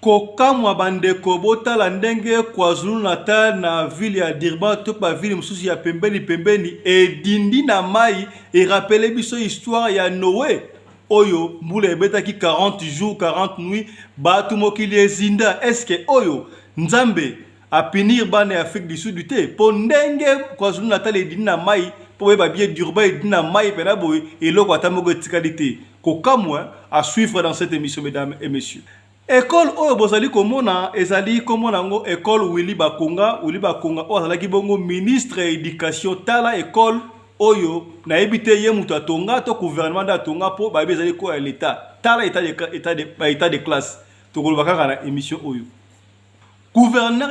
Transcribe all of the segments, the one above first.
Kokamwa bandeko, botala ndenge KwaZulu-Natal na ville ya Durban to ba ville mosusu ya pembeni pembeni edindi na mayi. Erappeler biso histoire ya Noe oyo mbula ebetaki 40 jours 40 nuits, bato mokili ezinda. Est-ce oyo Nzambe apunir bana ya Afrique du Sud te mpo ndenge KwaZulu-Natal edindi na mai, mpo boyeba bien Durban edindi na mai mpena boye, eloko ata moko etikali te. Kokamwa, à suivre dans cette émission, mesdames et messieurs. École oyo bozali komona ezali komona yango école Willy Bakonga. Willy Bakonga oyo azalaki bongo ministre ya éducation. Tala école oyo, nayebi te ye moto atonga to gouvernement nde atonga, mpo bayebi ezali école ya l'État. Tala état de classe, tokoloba kaka na émission oyo. Gouverneur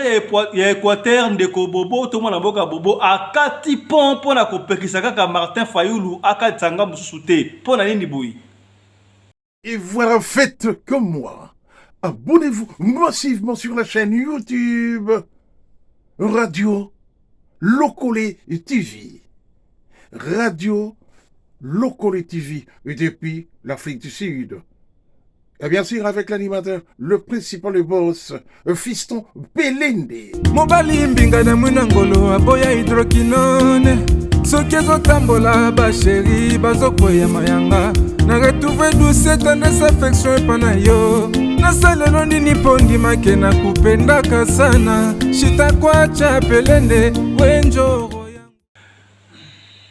ya Équateur, ndeko Bobo to mwana mboka Bobo, akati pont mpona kopekisa kaka Martin Fayulu akatisa ngambo mosusu te. Mpo na nini boye? Et voilà, faites comme moi. Abonnez-vous massivement sur la chaîne YouTube Radio Lokole TV. Radio Lokole TV depuis l'Afrique du Sud. Et bien sûr avec l'animateur, le principal, le boss, Fiston Pelende. Mobali mbinga na mwina ngolo aboya hydroquinone, soki ezotambola bachéri bazokwea mayanga. Na retrouve douce tendresse, affection epa na yo. Nasalelo nini mpo ndimake na kupendaka sana? Shitakwacha Pelende wenjoro.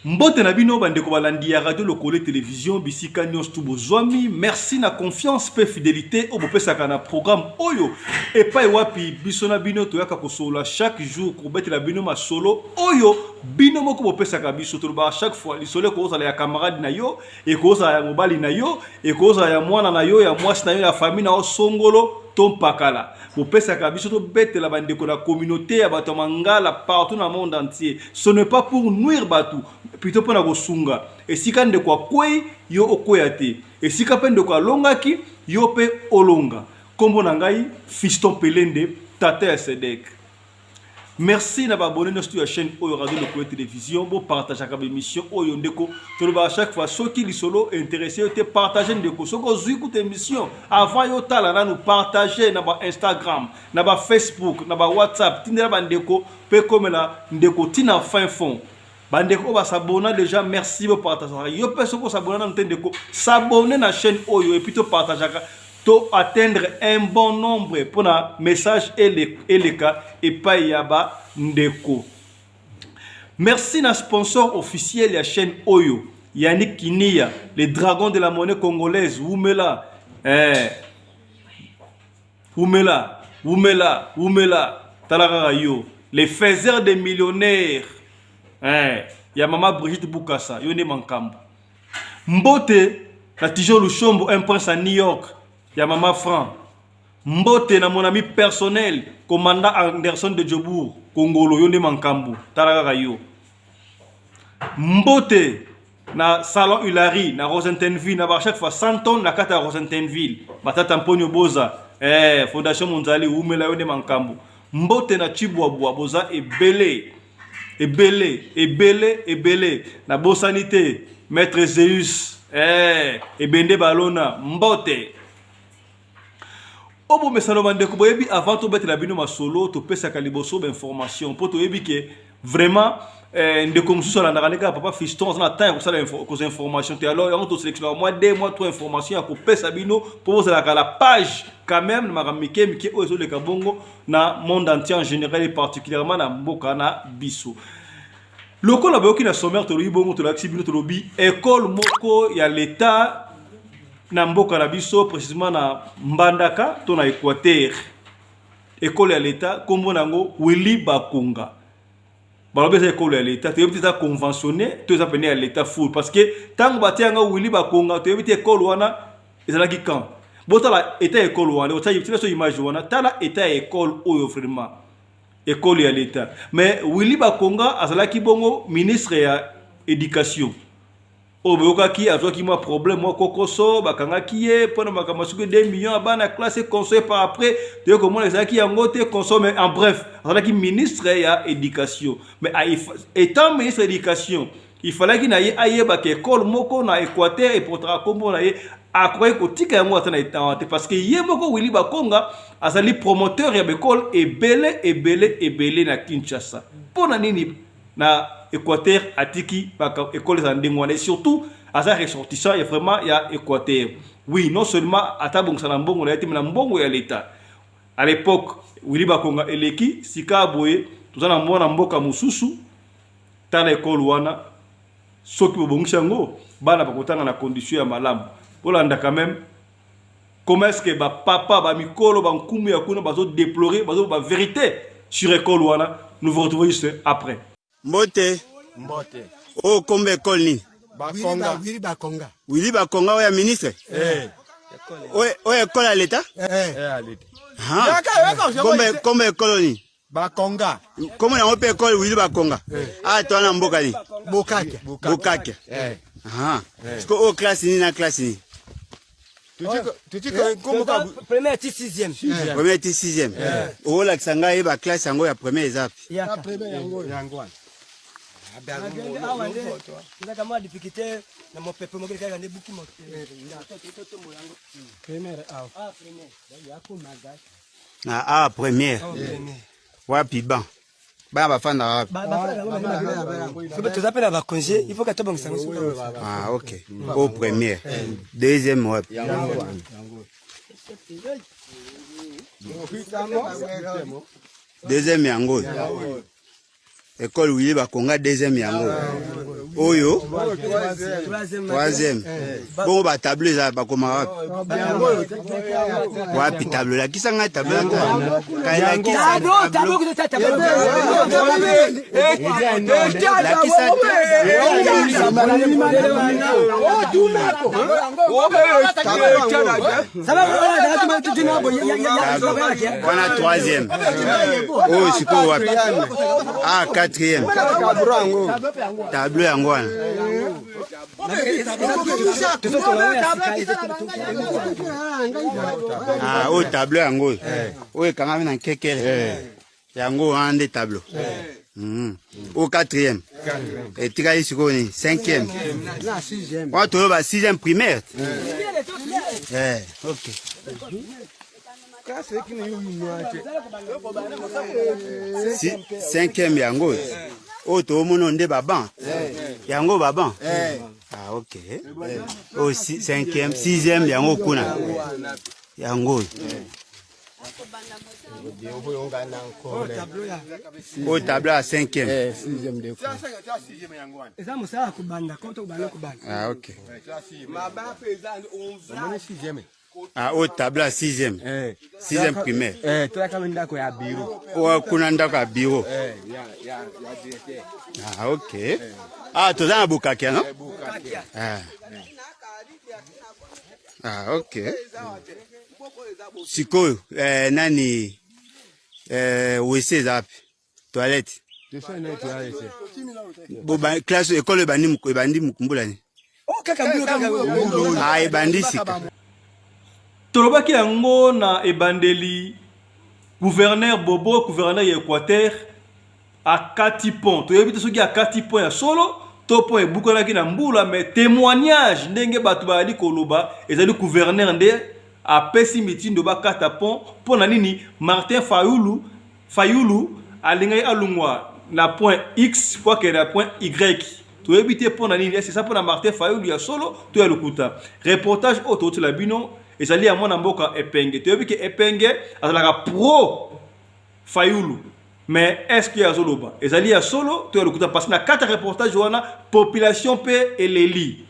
Mbote na bino bandeko balandi ya Radio Lokole Télévision bisika nyonso tu bozwami. Merci na confiance mpe fidélité oyo bopesaka na programme oyo epai wapi biso na bino toyaka kosolola chaque jour, kobetela bino masolo oyo bino moko bopesaka biso. Tolobaka chaque fois, lisolo ekozala ya camarade na yo, ekozala ya mobali na yo, ekozala ya mwana na yo, ya mwasi na yo, ya famille na yo, songolo to mpakala. Bopesaka biso tobetela bandeko na communauté ya bato ya mangala partout na monde entier. Ce n'est pas pour nuire bato, plutôt mpona kosunga. Esika ndeko akwei, yo okweya te. Esika mpe ndeko alongaki, yo mpe olonga. Nkombo na ngai Fiston Pelende, tata ya Sedek. Merci na baabonnés nyonso ya chaîne oyo Radio Lokole Télévision. Bopartageaka baémission oyo ndeko. Tolobaka chaque fois, soki lisolo intéressé yo te, partage ndeko. Soki ozwi kuta émission avant yo tala nanu, partage na baInstagram, na baFacebook, na baWhatsApp, tindela bandeko mpe komela ndeko ntina fin fond. Bandeko oyo bas'abonner déjà, merci, bopartageaka. Yo mpe soki os'abonner nanu te ndeko, s'abonne na chaîne oyo et puis topartageaka, to atteindre un bon nombre mpona message eleka epai ya bandeko. Merci na sponsor officiel ya chaîne oyo, Yannick Kinia, le dragon de la monnaie congolaise. Wumela, eh. Wumela, wumela, wumela. Tala kaka yo, les faiseurs des millionnaires, eh. Ya mama Brigitte Bukasa, yo nde makambo. Mbote na Tijo Lushombo, un prince à New York, ya mama Franc. Mbote na mon ami personnel, commandant Anderson de Jobourg Kongolo, yo nde makambo. Tala kaka yo. Mbote na salon Hilary na Rosentenville, na ba chaque fois 100 tonnes na kati ya Rosentenville, batata Mponio Boza, fondation Monzali, wumela, yo nde makambo. Mbote na Chibwabwa, boza ebele ebele ebele ebele. Nabosani te maître Zeus, ebende balona. Mbote oyo bomesano bandeko. Boyebi, avant tobetela bino masolo, topesaka liboso bainformation mpo toyebi ke vraiment ndeko mosusu alandaka nde kaka papa Fiston, aza na temps ya kosala kozwa information te. Alors yango tosélectionnaka mwa deux mois, trois information ya kopesa bino mpo bozalaka la page quand même na makambo mike mike oyo ezoleka bongo na monde entier en général et particulièrement na mboka na biso. Lokola boyoki na sommaire, tolobi bongo, tolakisi bino, tolobi école moko ya l'État na mboka na biso, précisément na Mbandaka to na Équateur. École ya l'État, nkombo na yango Willy Bakonga. Balobi eza ekolo ya l'État, toyebi te eza conventionné to eza pene ya l'État full, parce que ntango batia yango Willy Bakonga, toyebi te ekole wana ezalaki quand. Botala état ya ekole wana, otia biso image wana. Tala état ya ekole oyo, vraiment ekole ya l'État. Mais Willy Bakonga azalaki bongo ministre ya éducation oyo boyokaki azwaki mwa problème mwa kokoso, bakangaki ye mpona makambo soki 2 millions ya bana classe conseil. Par après toye komona ezalaki yango te conseil. Mais en bref, azalaki ministre ya éducation. Mais étant ministre ya éducation, il fallaki na ye ayebaka ekole moko na Équateur eportaka nkombo na ye. Akokaki kotika yango ata na etanga te parce que ye moko Willy Bakonga azali promoteur ya baekole ebele ebele ebele na Kinshasa. Mpo na nini na Equateur atiki ekole ezala ndenge wana? Et surtout aza ressortissant ya vraiment ya Equateur. Oui, non seulement ata bongisa na mbongo na ye te, mais na mbongo ya l'État. À l'époque Willy Bakonga eleki sika boye toza na mwana mboka mosusu. Tala ekole wana, soki bobongisi yango bana bakotanga na condition ya malamu. Bolanda quand même comment est-ce que ba papa, ba mikolo, ba nkumu ya kuna bazo déplorer, bazo ba vérité sur école wana. Nous vous retrouvons juste après. Mbote. Mbote. Oyo kombo ekole nini? Bakonga. Willy Bakonga. Willy Bakonga oyo ya ministre? Eh. Oyo ekole ya leta? Eh. Eh, leta. Kombo ekole nini? Bakonga. Kombo yango mpe ekole Willy Bakonga. Ah, to na mboka nini? Bokake. Bokake. Eh. Ah. Siko oyo classe nini na classe nini? Première ti sixième. Première ti sixième. Olakisa ngai ba classe yango ya première eza wapi? Yaka. Awa nde ezalaka mwa difficulté na mopepe mokili kaka nde buki première awa. Ah, première. Ah, ah, première. Wapi ban? Bana bafandaka wapi? Toza mpe na bacongé, il faut ka tobongisa yango. Ah, ok. Au première. Deuxième wapi? Deuxième yango. École Willy Bakonga deuxième yango. Oyo troisième. Bongo ba tableau eza bakoma wapi? Wapi tableau? Lakisa ngai tableau ata. Kai lakisa tableau. Lakisa. Wana troisième. Oyo sikoyo wapi? Ah, quatrième. Tableau yango wana. Ah, oyo tableau yango oyo. Oyo ekangami na nkekele. Yango wana nde tableau. Oyo quatrième. Etikali sikoyo nini? Cinquième. Wana toyoba sixième primaire. Eh, ok. Cinquième yango oyo toomona nde baban yango baban. Ah, ok. Oyo cinquième, sixième yango kuna yango oyo tableau ya cinquième. Eza mosala ya kobanda koto kobanda kobanda. Ah, ok. Ah, oyo tableau ya sixième, sixième primaire. Tolaka ndako ya bureau. Oyo kuna ndako ya bureau. Ya directeur. Ah, ok. Ah, toza na Bukakia, no? Ah. Ah, ok. Sikoyo nani, WC eza wapi? Toilette. Bo ba classe école ebandi ebandi mbula nini? Kaka mbula, kaka. Ah, ebandi sika. Tolobaki yango na ebandeli, gouverneur Bobo, gouverneur ya Équateur, akati pont. Toyebi te soki akati pont ya solo to pont ebukanaki na mbula, mais témoignage ndenge bato bazali koloba ezali gouverneur nde apesi mitindo bakata pont. Mpo na nini? Martin Fayulu alingaki alongwa na point X po akende na point Y. Toyebi te mpo na nini, ese eza mpo na Martin Fayulu ya solo to ya lokuta. Reportage oyo totela bino ezali ya mwana mboka Epenge. Toyebi ke Epenge azalaka pro Fayulu, mais est ce que azoloba ezali ya solo to ya lokuta? Parce que na kati ya reportage wana population mpe eleli.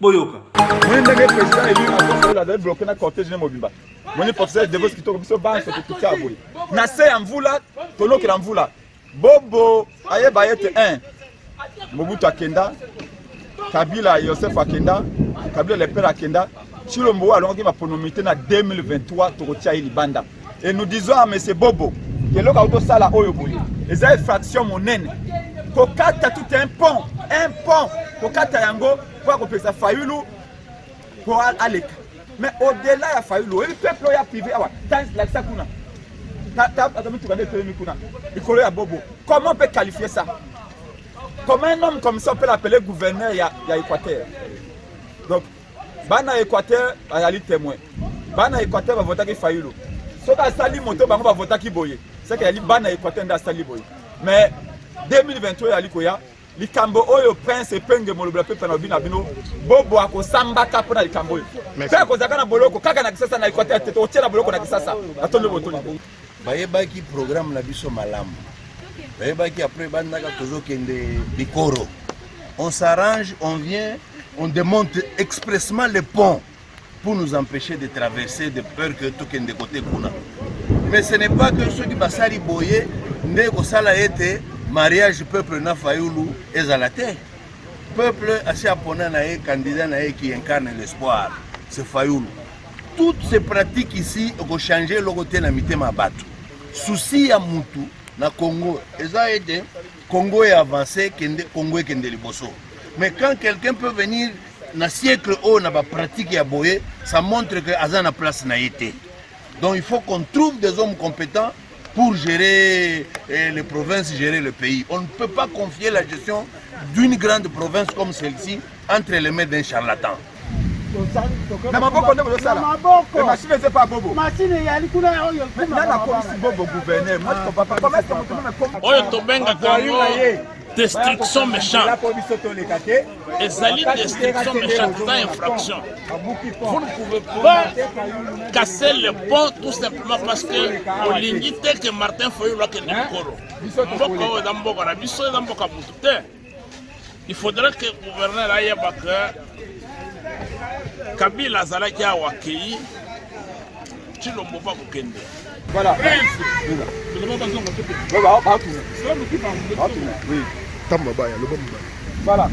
Boyoka. Moni ndenge président élu Martin azali bloqué na cortège ne mobimba. Moni professeur Devos kitoko, biso banso tokutia boye na se ya mvula, tolokela mvula. Bobo ayeba ete 1 Mobutu akenda, Kabila Yosef akenda, Kabila le père akenda, Tshilombo oyo alongaki maponomi te na 2023, tokotia ye libanda. Et nous disons à monsieur Bobo, eloko auti tosala oyo boye eza infraction monene, kokata tout un pont, un pont kokata yango mpo ya kopesa Fayulu mpo aleka. Mais au-delà ya Fayulu, oyebi peuple oyo ya privé awa, lakisa kuna ata mituka nde etelemi kuna likolo ya Bobo. Comment on peut qualifier ça? Comment un homme comme ça on peut l'appeler gouverneur ya Équateur? Donc Bana Equateur bazali témoin. Bana Equateur bavotaki Fayulu. Soki asali moto bango bavotaki boye, c'est que yali bana Equateur nde asali boye. Mais 2023 yali koya likambo oyo prince epenge molobela pepe na bino bino bobo akosambaka mpo na likambo oyo mpe akozalaka na boloko kaka na kisasa na equateur te tokotia na boloko na kisasa atondi botoli bayebaki programme na biso malamu bayebaki après bandaka tozokende bikoro on s'arrange on vient on démonte expressement le pont pour nous empêcher de traverser de peur que tokende kote kuna mais ce n'est pas que soki basali boye nde kosala ete mariage peuple na fayulu ezala te peuple asi apona na ye candidat na ye qui incarne l'espoir c'est fayulu toutes ces pratiques ici ekochange eloko te na mitema ya bato souci ya mutu na congo eza ete congo e avance kende congo ekende liboso mais quand quelqu'un peut venir na siècle oyo na bapratique ya boye ça montre que aza na place na ye te donc il faut qu'on trouve des hommes compétents pour gérer eh, les provinces, gérer le pays. On ne peut pas confier la gestion d'une grande province comme celle-ci entre les mains d'un charlatan. na maboko nde bozosala machine eza pa bobo machine eyali kuna oyo nani akomisi bobo gouverneur moi je comprends pas comment est-ce que moto meme comme oyo tobengaka yango destruction méchante ezali destruction méchante eza infraction vous ne pouvez pas casser le pont tout simplement parce que olingi te ke martin foyulu akende mokolo mboka oyo eza mboka na biso eza mboka motu te il faudrait que gouverneur ayeba que kabila azalaki awa akei tshilombo mpe akokende Voilà. Voilà.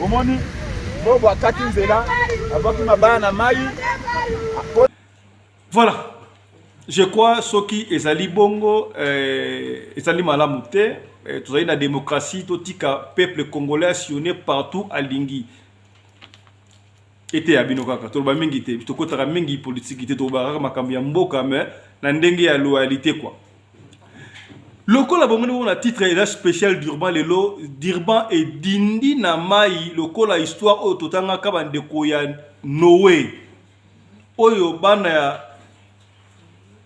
Omoni bobo akati nzela abwaki mabaya na mai. Voilà. Je crois soki ezali bongo eh, ezali malamu te eh, tozali na démocratie totika peuple congolais asillonne partout alingi eteya bino kaka toloba mingi te tokotaka mingi politiki te tolobaka kaka makambo ya mboka mais na ndenge ya loyalité quoi lokola bomoni bongo na titre eza spécial durban lelo durban edindi na mai lokola histoire oyo totangaka bandeko ya noe oyo bana ya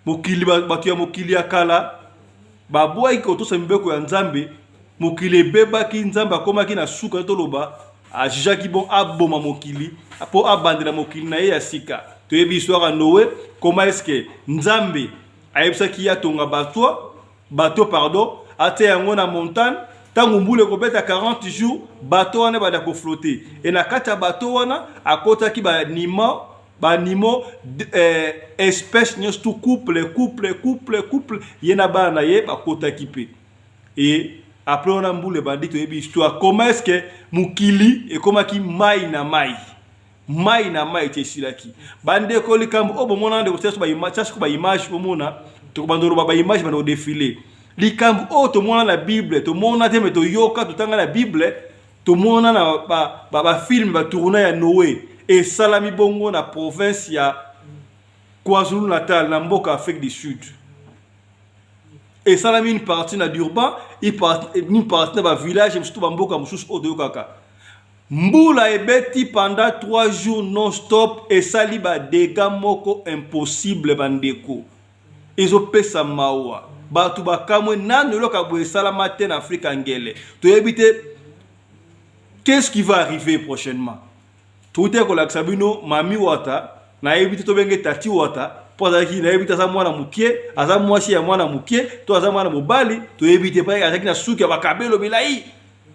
mokili bato ya mokili ya kala babwaki kotosa mibeko ya nzambe mokili ebebaki nzambe akomaki na suka toloba ajujaki bon aboma mokili mpo abandela mokili na ye ya sika toyebi histoire ya noe comment est ce que nzambe ayebisaki ye atonga bato bateau pardon atia yango na montagne ntango mbula ekobeta 40 jours bateau wana ebanda koflotte e na kati ya bateau wana akotaki banima baanimaux eh, espèce nyonso tout couple couple couple couple ye na bana na ye bakotaki mpe e après wana mbula ebandi toyebi histoire comment est ce que mokili ekomaki mai na mai mai na mai ti esilaki bandeko likambo oyo bomona ndeko tia siko baimage omona tokobanda oloba baimage banda kodefile likambo oyo tomona na bible tomona te me toyoka totanga na bible tomona na bafilme ba, ba batourna ya noe esalami bongo na province ya kwazulu natal na mboka afrique du sud esalami une partie na durban une partie na bavillage mosusu bamboka mosusu oyo toyokaka Mbula ebeti pendant 3 jours non stop esali ba degats moko impossible ba ndeko. Ezo pesa mawa. Batu bakamwe nanu eloko ya boye esalama te na Afrika ngele. Toyebi te qu'est-ce qui va arriver prochainement. Touti kolakisa bino Mami Wata, nayebi te tobenge Tati Wata mpo azalaki nayebi te aza mwana mokie, aza mwasi ya mwana mokie to aza mwana mobali, toyebi te mpo azalaki na suki ya bakabelo milai.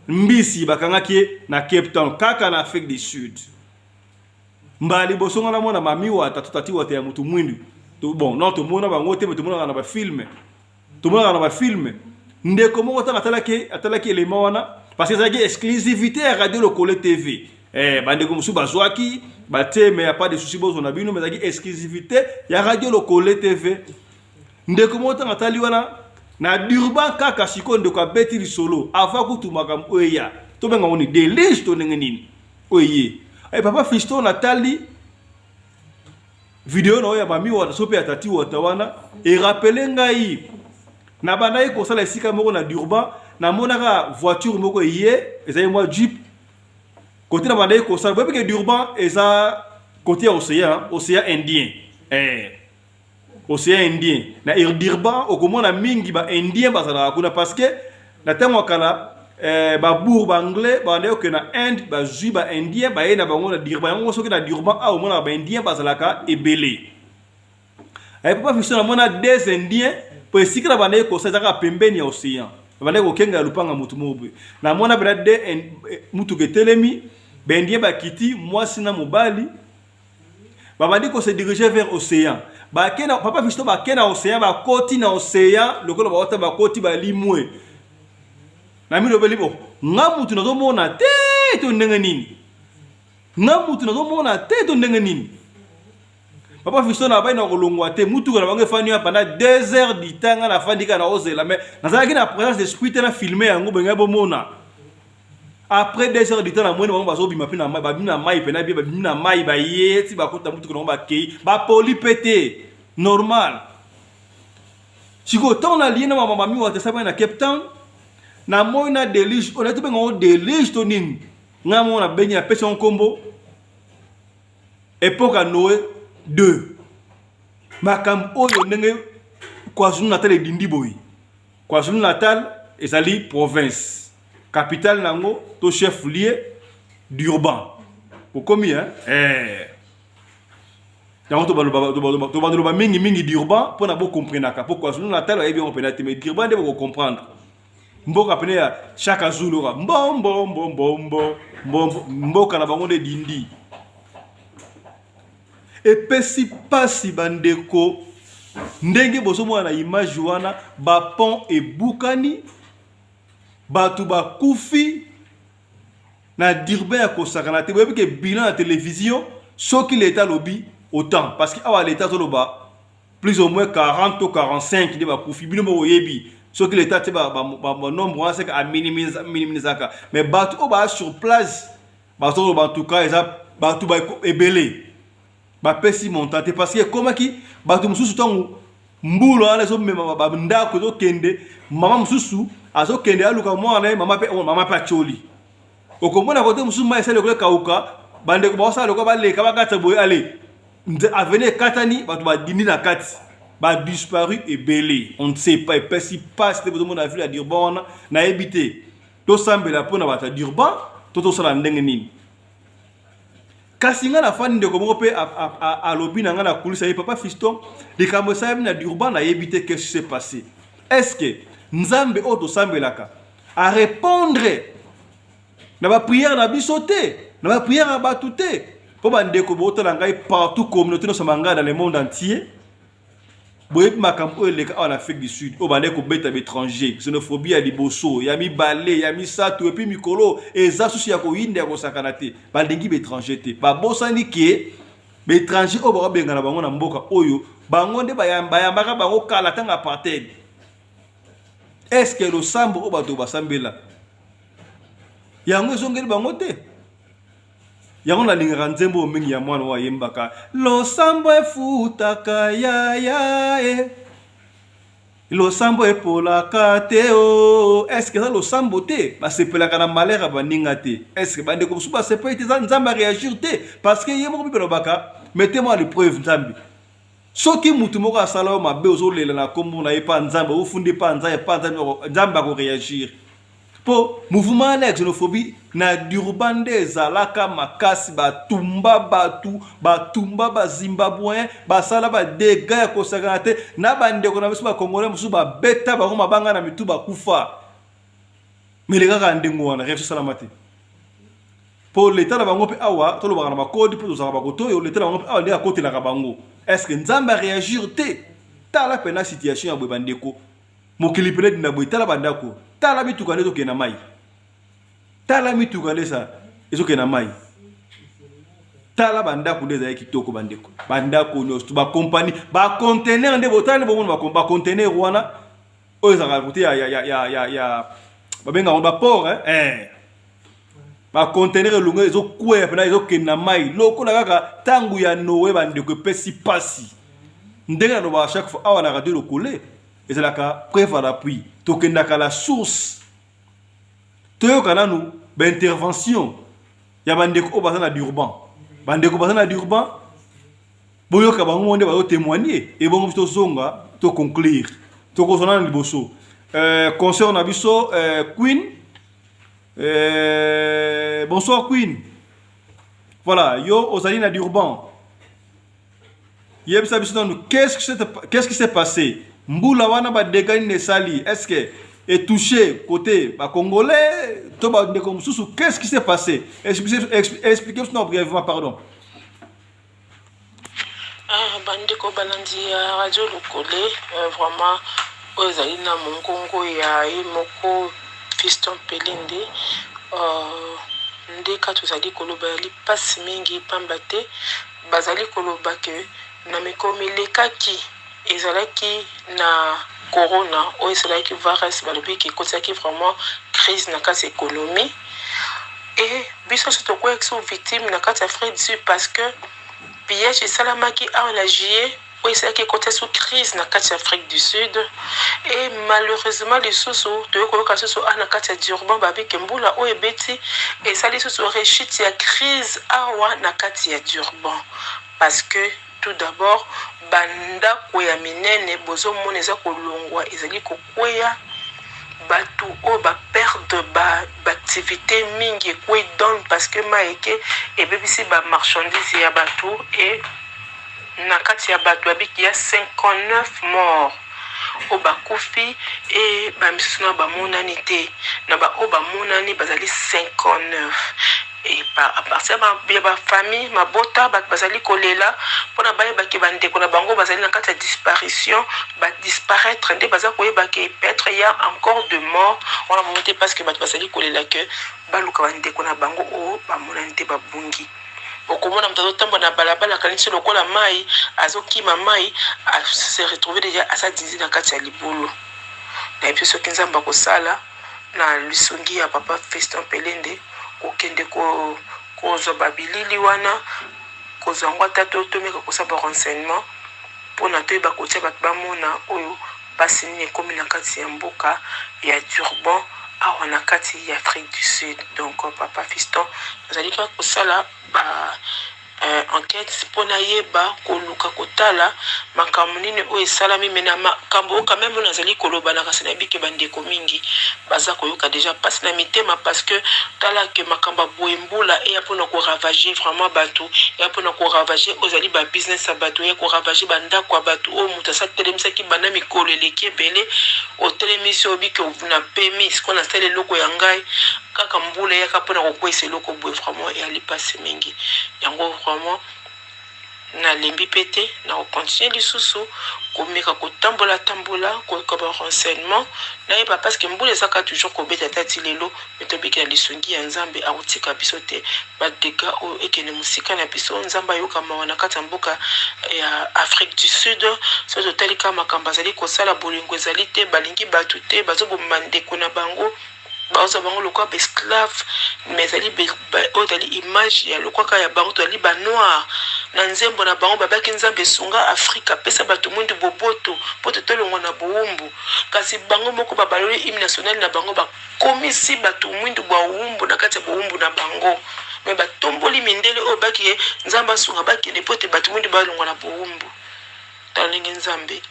Mbisi bakangaki ye na Cape Town kaka na Afrique du Sud. Mbala liboso nga namona mami wata to tati wata ya mutu mwindu. To, bon non tomona bango te mais tomonaka na ba film. Tomonaka na ba film. Ndeko moko tanga atalaki atalaki element wana parce que ezalaki exclusivité ya Radio Lokole TV. Eh bandeko mosusu bazwaki batie mais ya pas de souci bozwa na bino mais ezalaki exclusivité ya Radio Lokole TV. Ndeko moko ntango atali wana na Durban kaka sikoyo, ndeko abeti lisolo avant kutu makambo oyo eya, tobenga ngo ni deluge to ndenge nini oyo eye. Hey, papa Fiston, natali video na oyo ya mami wata so mpe ya tati wata wana erapele ngai nabandaki kosala esika moko na Durban, namonaka voiture moko eye ezali mwa jeep kote na bandaki kosala. Boyebi ke Durban eza Côté ya océan, océan Indien. Eh. Océan Indien. Na Durban okomona mingi ba Indien bazalaka kuna parce que na ntango ya kala eh, ba boer ba anglais babandaki kokende na Inde, bazwi ba Indien baye na bango na Durban. Yango soki na Durban awa omonaka ba Indien bazalaka ebele. Eh, papa Fiston namona des Indiens po esika na bandaki kosala ezalaka pembeni ya océan. Babandaki kokengela lupanga motu moko boye. Namona mpenza de eh, motuka etelemi, ba Indien bakiti, mwasi na mobali babandi ko se diriger vers océan. Bake na papa Fiston bake na océan, bakoti na océan lokola bawata bakoti balimwe. Na milobeli bo nga mutu nazomona te to ndenge nini? Nga mutu nazomona te to ndenge nini? Papa Fiston na bayi na kolongwa te, mutuka na bango efandi wana pendant 2 heures du temps, nga nafandi kaka naozela, mais nazalaki na présence d'esprit te na filme yango boye ngai bomona. Après 2 heures du temps namoni bango bazobima mpe na mai, babimi na mai mpe na bie, babimi na mai baye ti bakota mutuka na bango bakei, bapoli mpe te normal. Sikoyo ntango nalie na mama mami wata esalamaki na Cape Town, namoni na deluge oyo nayebi tobenga yango deluge to nini, ngai moko nabengi napesi yango nkombo Epoque ya Noe 2. Makambo oyo ndenge KwaZulu Natal edindi boye. KwaZulu Natal ezali province. Capitale nango to chef lieu Durban. Okomi hein? Eh. Yango tobandoloba mingi mingi Durban mpo na bokomprenaka mpo KwaZulu Natal bayebi yango mpena te mais Durban nde bokocomprendre. Mboka pene ya Shaka Zulu ka mbombo mbombo mbombo mboka na bango nde dindi. Epesi pasi bandeko ndenge bozomona na image wana ba pont ebukani bato bakufi na Durban ya kosakana te. Boyebi ke bilan ya television soki leta alobi autant parce que awa leta azoloba plus ou moins 40 to 45 nde bakufi. Bino moko boyebi soki leta te ba nombre wana seke aminimisaka, mais bato oyo baa sur place bazoloba en tout cas eza bato ebele bapesi montant te parce que ekomaki bato mosusu ntango mbula wana ezomema bandako ezokende, mama mosusu azokende aluka mwana na ye, mama mpe mama mpe atioli. Okomona kote mosusu mai esali lokola ekauka, bandeko baosala lokola baleka bakatisa boye, ale avenue ekatani, bato badindi na kati, badisparu ebele, on ne sait pas. Epesi pasi te bozomona ville ya Durban wana, nayebi te tosambela mpo na bato ya Durban to tosala ndenge nini. Kasi ngai nafandi, ndeko moko mpe alobi na ngai na kulisa ye, papa Fiston, likambo esalemi na Durban nayebi te, qu'est-ce qui s'est passé? Est-ce que Nzambe oyo tosambelaka a répondre na ba prière na biso te, na ba prière ya bato te? Mpo bandeko botala ngai partout, communauté nyonso ngai dans le monde entier, boyebi makambo oyo eleka awa na Afrique du Sud, oyo bandeki kobeta baétranger, xénophobie ya liboso, ya mibale, ya misato, et puis mikolo eza susu ya koyinda ya kosakana te. Balingi baétranger te, babosani ke baétranger oyo bakobengana bango na mboka oyo bango nde bayambaka bango kala ntango apartheid. Est-ce que losambo oyo bato basambela yango ezongeli bango te? Yango nalingaka nzembo oyo mingi ya mwana oyo ayembaka losambo efutaka yaya e losambo epolaka te o. Est-ce eza losambo te? Basepelaka na malheur ya baninga te. Est-ce bandeko mosusu basepeli te? Nzambe aréagir te parce que ye moko Bible alobaka mettez-moi à l'épreuve. Nzambe, soki mutu moko asala yo mabe, ozolela na nkombo na ye pa Nzambe, ofundi pa Nzambe, pa Nzambe, Nzambe akoréagir. Mpo mouvement wana ya xénophobie na Durban nde ezalaka makasi, batumba bato, batumba bazimbabwéen, basala badégâts ya kosakana te na bandeko na biso bacongolais mosusu, babeta bango mabanga na mitu, bakufa. Mais kaka ndenge wana réaction esalama te mpo leta na bango mpe awa tolobaka na bakodi mpo tozalaka bakoto oyo leta na bango mpe awa nde akotelaka bango. Est ce que Nzambe aréagir te? Tala mpena situation ya boye bandeko, mokili pene edinda boye. Tala bandako, tala mituka nde ezokende na mai, tala mituka nde esa ezokende na mai, tala bandako nde ezali kitoko bandeko, bandako nyonso, bakompani, baconteneur nde botala nde bomona baconteneur wana oyo ezalaka kote ya babengaka baport, eh. Baconteneur elongo ezokweya mpena, ezokende na mai lokola kaka ntango ya Noe. Bandeko, epesi mpasi. Ndenge nalobaka chaque fois awa na Radio Lokole, ezalaka preuve à l'appui, tokendaka la source, toyoka nanu baintervention ya bandeko oyo baza na Durban. Bandeko baza na Durban. Boyoka bango moko nde bazo témoigner ebongo biso tozonga to conclure. Tokozwa nanu liboso euh, concert na biso euh, Queen euh, bonsoir Queen. Voilà, yo ozali na Durban. Yebisa biso nanu qu'est-ce qui s'est qu'est-ce qui s'est passé? Mbula wana ba dégâts nini esali? Est-ce que e touché côté ba congolais to ba ndeko mosusu qu'est-ce qui s'est passé? Expliquez biso brièvement pardon. Ah, bandeko balandi ya radio lokole euh, vraiment oyo ezali na mongongo ya ye moko fiston pelende euh, nde ka tozali koloba ya lipasi mingi pamba te bazali koloba ke na mikolo milekaki ezalaki na corona oyo esalaki virus balobi ke ekotisaki vraiment crise na kati ya économie et biso nyonso tokweyaki so victime na kati ya Afrique du Sud parce que pillage esalamaki awa na juillet oyo esalaki ekotisa so crise na kati ya Afrique du Sud et malheureusement lisusu toyei koyoka lisusu awa na kati ya Durban babike mbula oyo ebeti esali lisusu rechute ya crise awa na kati ya Durban parce que tout d'abord bandako ya minene bozomona eza kolongwa ezali kokweya bato oyo ba perdre ba activité mingi ekwei down parce que mai eke ebebisi ba marchandise ya bato e na kati ya bato babiki ya 59 morts oyo bakufi e bamisusu na bamonani te na baoyo bamonani bazali 59 e à partir ya bafamille mabota bato bazali kolela mpona bayebaki bandeko na bango bazali na kati ya disparition badisparaître nde baza koyeba ke peut-être ya encore de mort wana bango te parce que bato bazali kolela ke baluka bandeko na bango oyo bamonani te babungi okomona moto azotambola na balabala akanisi lokola mai azokima mai se retrouve deja aza dinzi na kati ya libulu. Nayebi te soki Nzambe akosala na lisungi ya papa Fiston Pelende kokende kozwa babilili wana kozwa yango ata to tomeka kosala ba renseignement mpona toyeba kotia bato bamona oyo mpasi nini ekomi na kati ya mboka ya Durban awa na kati ya Afrique du Sud. Donc papa Fiston azali kaka kosala ba euh, enquête mpo nayeba koluka kotala makambo nini oyo esalami me na makambo oyo quand même oyo nazali koloba na kasi nayebi ke bandeko mingi baza koyoka deja mpasi na mitema parce que tala ke makambo ya boye mbula eya mpona koravage vraiment bato eya mpona koravage oyo ezali babusiness ya bato eya koravage bandako ya bato oyo moto asi atelemisaki banda mikolo eleki ebele otelemisi obiki na pemi sikoyo nasali eloko ya ngai kaka mbula eyaka mpona kokweyisa eloko boye vraiment eyali mpasi mingi yango vraiment nalembi mpe te na kocontinue lisusu komeka kotambola tambola koluka ba renseignement nayeba parce que mbula ezaka toujours kobeta ata ti lelo me tobikela lisungi ya nzambe akotika biso te badega oyo ekende mosika na biso nzambe ayoka mawa na kati ya mboka ya afrique du sud soki totali kaka makambo azali kosala bolingo ezali te balingi bato te bazoboma ndeko na bango bazwa bango lokola ba esclave mais ezali oyo ezali image ya lokola kaka ya bango tozali ba noir na nzembo na bango babaki nzambe esunga afrika apesa bato mwindu boboto mpo te tolongwa na bowumbu kasi bango moko babaloli hymne national na bango bakomisi bato mwindu bawumbu na kati ya bowumbu na bango me batomboli mindele oyo baki ye nzambe asunga bakende mpo ete bato mwindu balongwa na bowumbu tala ndenge nzambe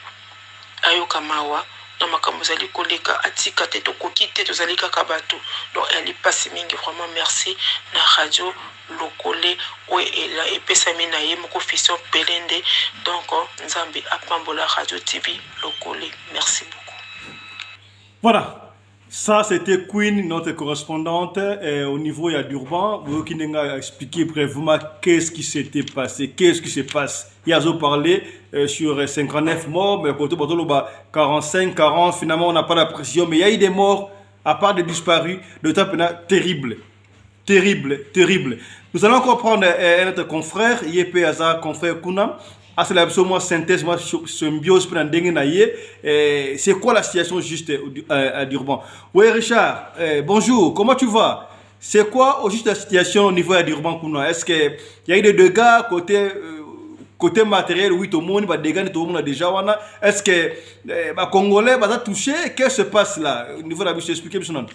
ayoka mawa na makambo ezali koleka atika te tokoki te tozali kaka bato donc eyali mpasi mingi vraiment merci na radio lokole oyo epesami na ye moko fiston pelende donc nzambe apambola radio tv lokole merci beaucoup. Voilà. Ça, c'était Queen, notre correspondante euh, au niveau ya Durban. Boyoki ndenge a expliqué brièvement qu'est-ce qui s'était passé, qu'est-ce qui se passe. Il a parlé euh, sur 59 morts, mais côté Botoloba 45, 40, finalement, on n'a pas la précision, mais il y a eu des morts, à part des disparus, de temps terrible. Terrible, terrible. Nous allons encore prendre euh, un autre confrère, Yep Aza, confrère Kuna. asala biso mwa synthèse mwa symbiose mpe na ndenge na ye eh, c'est quoi la situation juste euh, à Durban oui Richard eh, bonjour comment tu vas c'est quoi au juste la situation au niveau ya Durban kuna est-ce que y a eu des dégâts côté euh, côté matériel oui tomoni ba dégâts ni tomona déjà wana est-ce que eh, ba congolais baza touché qu'est-ce qui se passe là au niveau de la biso expliquer biso nanu.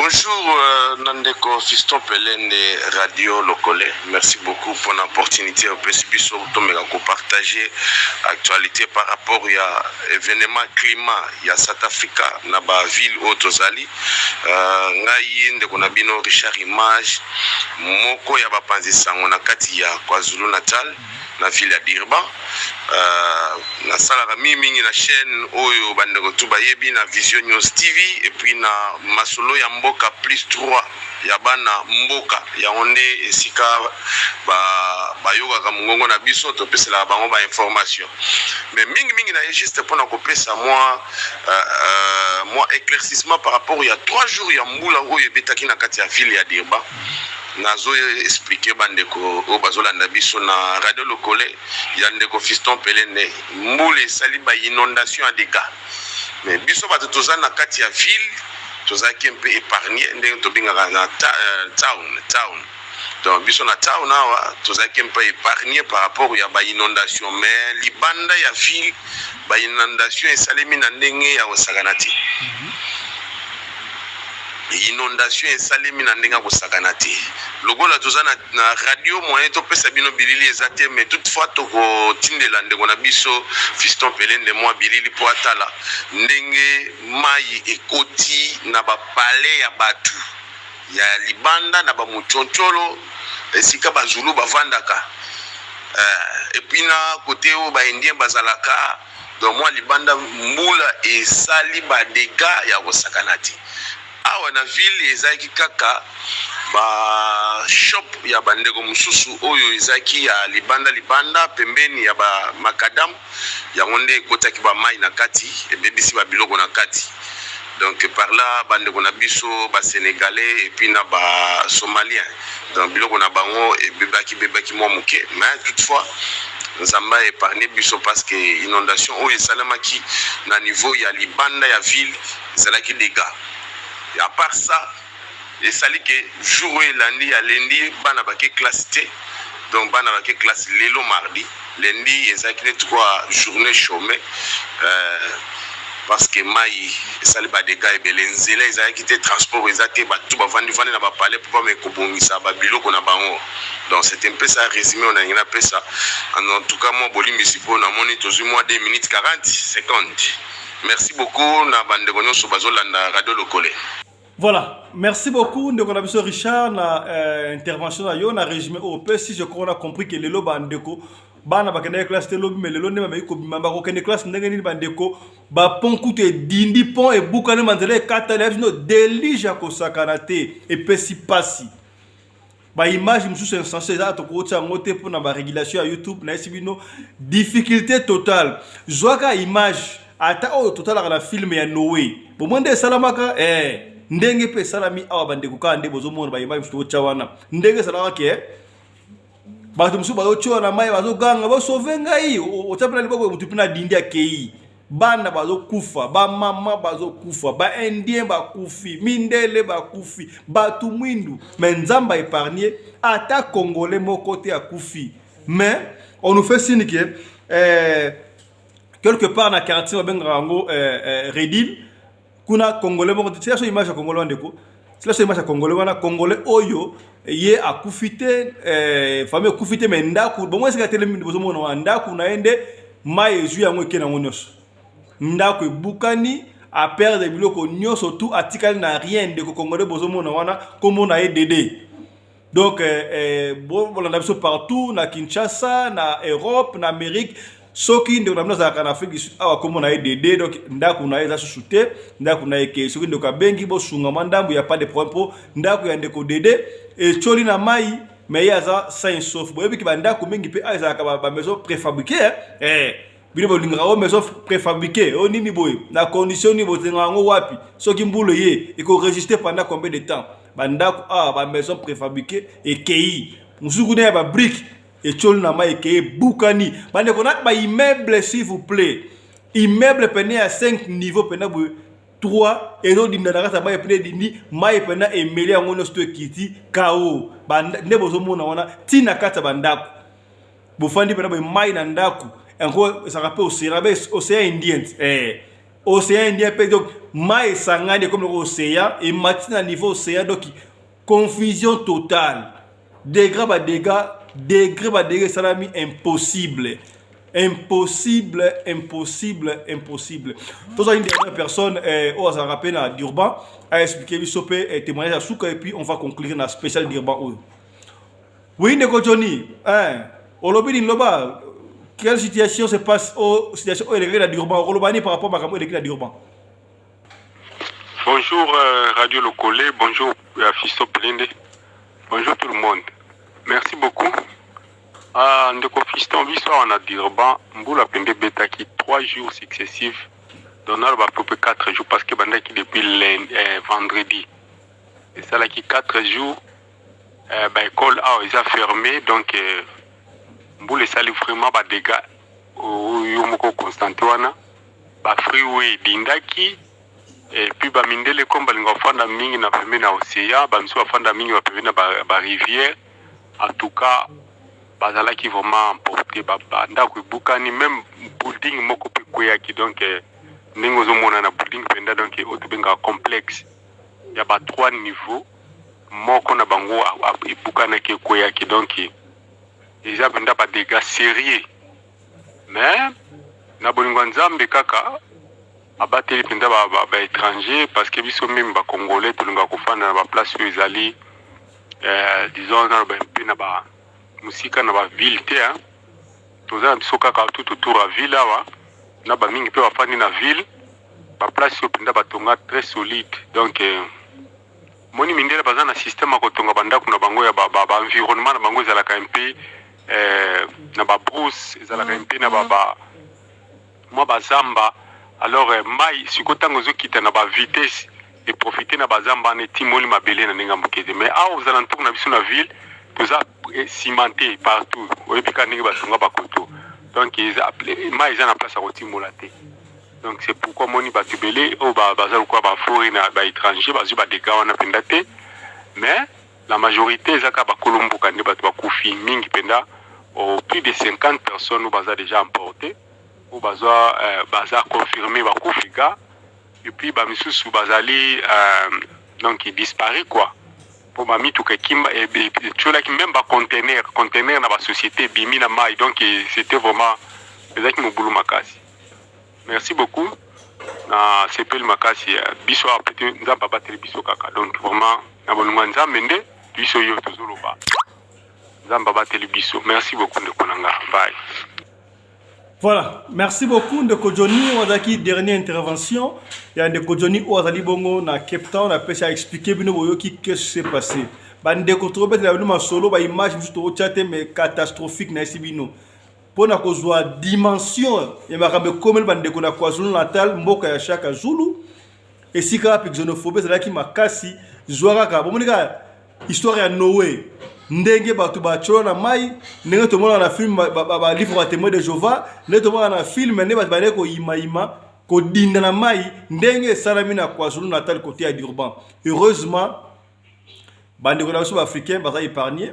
Bonjour euh, na ndeko Fiston Pelende Radio Lokole. Merci beaucoup pour l'opportunité opesi biso tomeka ko partager actualité par rapport ya événement climat ya South Africa na ba ville oyo tozali. Euh, ngai ndeko na bino Richard Image moko ya bapanzi sango na kati ya KwaZulu Natal na ville ya Durban. Euh, nasalaka mingi mingi na chaîne oyo bandeko tu bayebi na Vision News TV et puis na masolo ya mboka plus 3 ya bana mboka yango nde esika bayokaka ba mongongo na biso topeselaka bango ba information mais mingi mingi na ye juste mpona kopesa mwa euh, euh, mwa éclaircissement par rapport ya 3 jours ya mbula oyo ebetaki na kati ya ville ya Durban nazo expliquer bandeko oyo bazolanda biso na radio lokole ya ndeko Fiston Pelende mbula esali ba inondation ya dégâts mais biso bato toza na kati ya ville tozalaki mpe épargne ndenge tobengaka na ta, euh, town town donc biso na town awa tozalaki mpe épargne par rapport ya ba inondation mais libanda ya ville ba inondation esalemi na ndenge ya kosakana te inondation esalemi na ndenge ya kosakana te lokola toza na, na radio moyen topesa bino bilili eza te mais toutefois tokotindela ndeko na biso Fiston Pelende mwa bilili mpo atala ndenge mai ekoti na bapale ya bato ya libanda na bamoconcolo esika bazulu bavandaka uh, et puis na kote oyo baindien bazalaka donc mwa libanda mbula esali badégâts ya kosakana te awa na ville ezalaki kaka bashop ya bandeko mosusu oyo ezalaki ya libanda libanda pembeni ya bamacadam yango nde ekotaki bamai na kati ebebisi babiloko na kati donc par là bandeko na biso basénégalais et puis na basomalien donc biloko na bango ebebaki bebaki mwa moke mais toutefois nzambe aépargne biso parce que inondation oyo esalemaki na niveau ya libanda ya ville ezalaki dégâts. À part ça esali ke jour oyo elandi ya lundi bana bake classe te donc bana bake classe lelo mardi lundi ezalaki neti kwa journée chômé euh, parce que mai esali badégâts ebele nzela ezalaki te transport eza te bato bavandi-vandi na bapale mpo bame kobongisa babiloko na bango donc c'était un peu ça résumé oyo nalingi napesa en tout cas mwa bolimbisi mpo namoni tozwi mwa 2 minutes 40 secondes merci beaucoup na bandeko nyonso bazolanda radio lokole. Voilà, merci beaucoup ndeko na biso Richard na euh, intervention na yo na résumé oyo opesi. Je crois on a compris que lelo bandeko bana bakendaki classe te lobi mais lelo nde bameki kobima bakokende classe ndenge nini bandeko bapont kutu edindi pont ebukani banzela ekatani ya bino déluge ya kosakana te epesi pasi baimage mosusu insensé eza tokotia yango te mpona barégulation ya youtube nayesi bino difficulté totale zwaka image ata oyo totalaka na film ya noé bomoi nde esalamaka eh, ndenge mpe esalami awa bandeko kaka nde bozomona baimage mosusu tokotya wana ndenge esalaka ke bato mosusu bazotyola na mai bazoganga bosauve ngai otya mpe na liboko motu mpe na dindi akei bana bazokufa bamama bazokufa baindien bakufi mindele bakufi bato mwindu mais nzambe aépargne ata congolais moko te akufi mais on nous fait signe que eh, quelque part na quartier babengaka yango eh, eh, redil kuna congolais moko tia so image ya congolais wana ndeko tia so image ya congolais wana congolais oyo ye akufi te eh, famille akufi te mais ndako bongo esika telemi bozomona wana ndako na ye nde mai ezwi yango eke nango nyonso ndako ebukani aperdre biloko nyonso tu atikali na rien ndeko congolais bozomona wana kombo na ye dede donc eh, eh, bolanda biso partout na kinshasa na europe na amérique soki ndeko na bino azalaka na afrique du sud awa kombo na ye dede donc ndako na ye eza susu te ndako na ye ke soki ndeko abengi bosunga mwa ndambo ya pas de problème mpo ndako ya ndeko dede etioli na mai mais ye aza sain sauf boyebiki bandako mingi mpe awa ezalaka bamaison préfabriqué eh, bino bolingaka o maison préfabriqué o nini boye na condition nini botengaka yango wapi soki mbula ye ekorésister pendant combien de temps bandako awa bamaison préfabriqué ekei mosusu kuna ya babrique etioli na mai ekei ebukani bandeko na baimmeuble s'il vous plaît immeuble pene ya 5 niveau pene boye 3 ezodinda na kati ya mai pene edindi mai pena emeli yango nyonso to ekiti kao nde bozomona wana ntina kati ya bandako bofandi pena boye mai na ndako yango ezalaka mpe océan abe océan indien eh. océan indien mpe donc mai esangani ekomi lokola océan, emati na niveau océan. Donc confusion totale, degré ba dégâts, degré ba dégâts esalami, impossible, impossible, impossible, impossible. Tozali une dernière personne oyo azalaka mpe na Durban, aexpliquer biso mpe témoignage ya suka, et puis on va conclure na spécial Durban oyo. Oui, ndeko Johnny, hein, olobi nini? Loba quelle situation se passe o situation oyo elekaki na Durban. Okoloba nini par rapport makambo oyo eleki na Durban? Bonjour Radio Lokole, bonjour Fiston Pelende, bonjour tout le monde. Merci beaucoup. Ah, ndeko Fiston, biso awa na Durban, mbula pende ebetaki 3 jours successifs, donc naloba à peu près 4 jours parce que bandaki depuis lundi, vendredi. Esalaki 4 jours, ba école awa eza fermé, donc mbula esali vraiment ba dégâts oyo moko constaté wana. Ba freeway edindaki et puis bamindele comme balinga kofanda mingi na pembeni na océan, bamisusu bafanda mingi bapembeni na barivière, en tout cas bazalaki vraiment emporté. Bandako ebukani, même building moko mpe ekweyaki. Donc ndenge ozomona na building mpenza, donc oyo tobengaka complexe ya ba trois niveau, moko na bango ebukanaki, ekweyaki. Donc eza mpenza badégâts sérieux, mais na bolingo ya Nzambe kaka abateli mpenza baétranger, parce que biso même bacongolais tolingaka kofanda na baplace oyo ezali disons naloba mpe na ba mosika na baville te, hein. Toza na biso kaka tout autour ya ville awa, na bamingi mpe bafandi na ville, baplace oyo mpenza batonga très solide. Donc moni mindele baza na système ya kotonga bandako na bango ya baenvironnement na bango ezalaka mpe na babrousse, ezalaka mpe na ba mwa bazamba. Alors mai sikoyo ntango ezokita na bavitesse, eprofite na bazamba wana, etimoli mabele na ndenge ya moke te. Mais awa ozala ntour na biso na ville, toza cimenté partout, oyebi kaka ndenge batonga bakoto, donc mai eza na place ya kotimola te. Donc c'est pourquoi moni bato ebele oyo baza lokola bafori na baétranger bazwi badégâts wana mpenza te, mais la majorité eza kaka bakolo mboka nde bato bakufi mingi mpenza, plus de 50 personnes oyo baza déjà emporté, oyo bazwa baza confirmé bakufi ga, et puis bamisusu bazali donc disparu quoi, mpo bamituka ekimba, etiolaki, même baconteneur, conteneur na basociété ebimi na mai. Donc c'était vraiment, ezalaki mobulu makasi. Merci beaucoup, na sepeli makasi. Biso awa pete Nzambe abateli biso kaka. Donc vraiment na bolingo ya Nzambe nde biso oyo tozoloba, Nzambe abateli biso. Merci beaucoup, ndeko na nga, bye. Voilà, merci beaucoup ndeko Johnny. Wazaki dernière intervention ya ndeko Johnny oyo azali bongo na Cape Town, apesi expliquer bino, boyoki qu'est-ce qui s'est passé. Bandeko, tobetela bino masolo, baimage mosusu tokotia te, mais catastrophique na esi bino mpona kozwa dimension ya makambo ekomeli bandeko na KwaZulu Natal, mboka ya Shaka Zulu, esika wapi xénophobie ezalaki makasi. Zwa kaka, bomoni kaka histoire ya Noé, ndenge bato batiola na mai, ndenge tomonaka na film balivre ba Témoin de Jéhovah, ndenge tomonaka na film nde bato bandeki koyimayima, kodinda na mai, ndenge esalami na KwaZulu Natal, côté ya Durban. Heureusement bandeko na biso baafricain baza épargné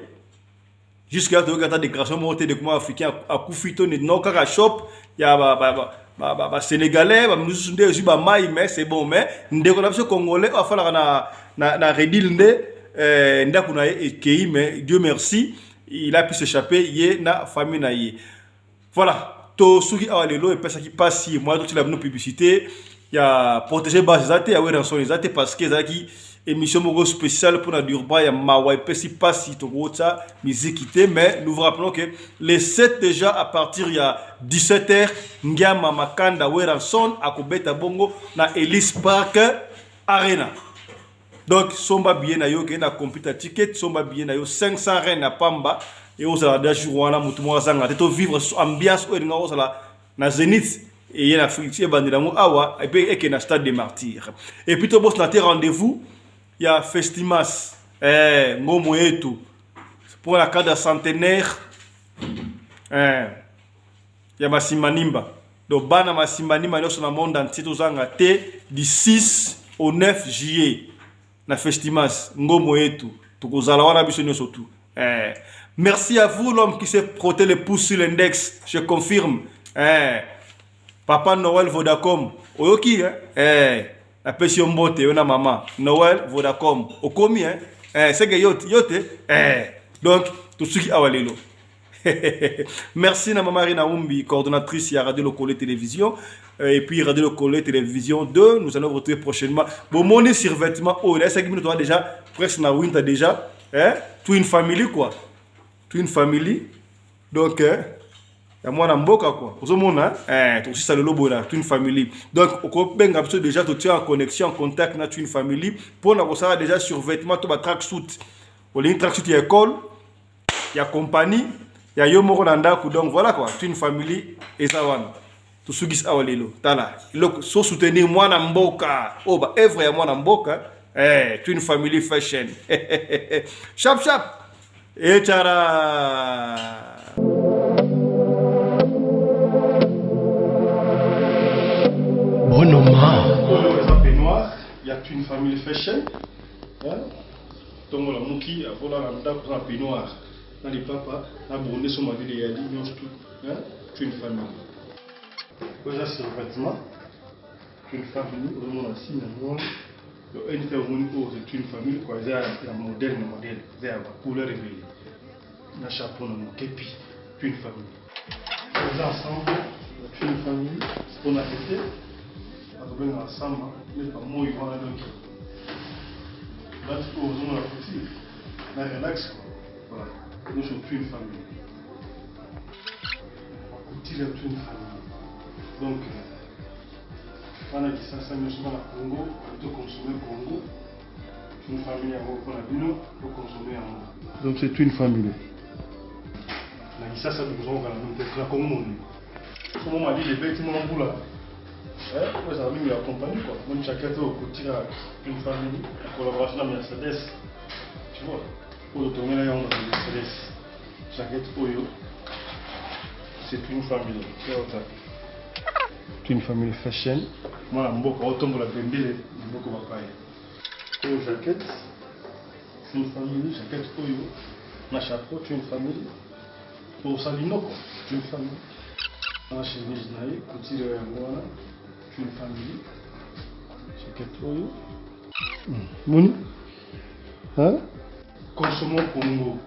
jusque là. Toyoki ata déclaration moko te de comment africain akufi to no, kaka shop ya basénégalais, bamisusu nde ezwi bamai, mais c'est bon. Mais ndeko na biso congolais oyo afalaka na Redhill nde ndako na ye ekei, mais Dieu merci, il a pu s'échapper, ye na famille na ye. Voilà, tosuki awa lelo. Epesaki mpasi, moya totila bino publicité ya protéger base eza te, ya Werrason eza te, parce que ezalaki émission moko spéciale mpona Durban ya mawa, epesi mpasi, tokotya miziki te. Mais nous vous rappelons que les 7 déjà, à partir ya 17 h, Ngiama Makanda Werrason akobeta bongo na Ellis Park Arena. Donc somba billet na yo, okende na computer ticket, somba billet na yo 500 rand na pamba, e ozala da jour wana, motu moko azanga te. Tovivre ambiance oyo elinga kozala na Zénith, eye na Afrique, ebandela yango awa epe ekende na Stade de Martyr. Et puis tobosana te rendez-vous ya Festimas ngomo yetu pour la cadre centenaire ya Masimanimba. Donc bana Masimanimba nyonso na monde entier, tozanga te du 6 au 9 juillet na Festimas ngomo yetu, tokozala wana biso nyonso tu. Merci à vous, l'homme qui s'est frotté le pouce sur l'index, je confirme. Papa Noël Vodacom oyoki, hein? Napesi yo mbote yo na mama Noël Vodacom. Okomi hein? Eh, seke yo yo te. Eh. Donc tosuki awa lelo. Merci na mama Rina Umbi, coordonnatrice ya Radio Lokole Télévision. Et puis Radio Lokole Télévision 2, nous allons vous retrouver prochainement. Bon, mon survêtement, oh, là, c'est que déjà, presque na winter déjà, hein? Twin family quoi. Twin family. Donc, hein? ya mwana mboka quoi ozomona eh tosisa lelo boye na Twin Family. Donc okobenga biso déjà, totia en connexion, en contact na Twin Family mpona kosala déjà survêtement to ba tracksuit. Olingi tracksuit ya école, ya compagnie, ya yo moko na ndako. Donc voilà quoi, Twin Family eza wana. Tosukisi awa lelo. Tala eloko so soutenir mwana mboka oyo, ba œuvre ya mwana mboka, eh, Twin Family Fashion. Sharp sharp echara. Bonoma. Oyo eza peignoir ya Twin Family Fashion. Ntongo lamuki avolala ndako na peignoir na lipapa na bonde so malili eyali nyonso tu. Twin Family. Oyo eza survêtement Twin Family. Ozomona signe yango wana yo nte omoni oyo, c'est Twin Family quoi. Eza ya modèle na modèle, eza ya bacouleur ebele na chapeau na mokepi Twin Family. Eza ensemble ya Twin Family mpona ete bazobengaka samba neti bamoi wana. Donc bati oyo ozomona couture na relax quoi. Voilà, nyonso Twin Family, couture ya Twin Family. Donc bana Kisasa nyonso, bana Congo, toconsommer Congo. Twin Family yango mpona bino, toconsommer yango. Donc c'est Twin Family na Kisasa, tokozongokana mingi te na Congo mobimba. Somo malili ebeti, mwa mbula, oyo ezala mingi ya compagnie quoi. Moni jaquette oyo kotika Twin Family en collaboration na Mercedes, tu vois, oyo totongela yango na Mercedes. Jaquette oyo, c'est Twin Family. Twin Family Fashion, mwana mboka otombola bendele na mboka bapaya. Oyo jaquette Twin Family, jaquette oyo na chapeau Twin Family, osali noko Twin Family na chemise na ye, couture yango wana Twin Family. Jaquette oyo moni, hein? Consommons Congo.